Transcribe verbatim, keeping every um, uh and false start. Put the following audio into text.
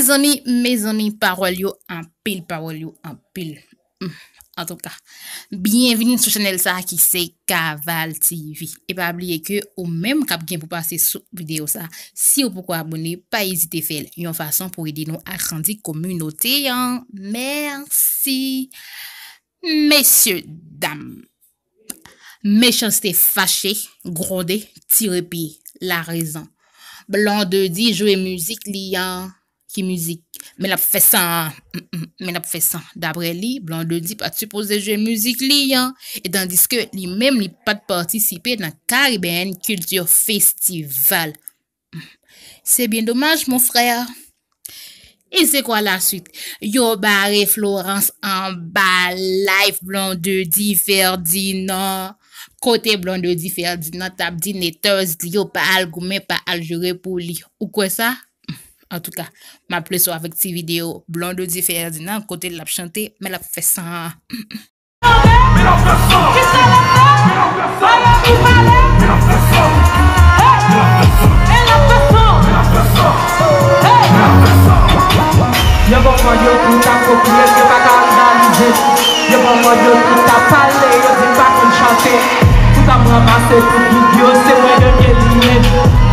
Zanmi, mezanmi, pawòl yo anpil, pawòl yo anpil. Hmm, antouka, byenvini sou chanèl sa a ki se Kaval T V. E pa bliye ke ou menm k ap gen pou pase sou videyo sa a, si ou poko abòne, pa ezite fè l. Yon fason pou ede nou agrandi kominote an. Mèsi. Mesye, dam. Mechanste, fache, gwonde, tire pye. Larezon. Blondedy jwe mizik li an. Ki mizik? Men l ap fè san. Mm, mm, men l ap fè san. Daprè li, Blondedy pa t sipoze jwe mizik li an. E tandiske li menm, li pa t patisipe nan Caribbean Culture Festival. Se byen domaj, mon frè. E se kwa la swit? Yo bare Florence anba live Blondedy Ferdinand. Kote Blondedy Ferdinand t ap di haters li yo pa al goumen, pa al jere pou li. Ou kwè sa? Antouka, m ap lese w avèk ti videyo Blondedy Ferdinand kote l ap chante, men l ap fè san. Yo ban mwen yo tout ap kopiye, yo pa ka rivalize. Yo ban mwen yo tout ap pale, yo di m pa konn chante. Tout ap ranmase tout vit yo, se mwen yo ke li ye.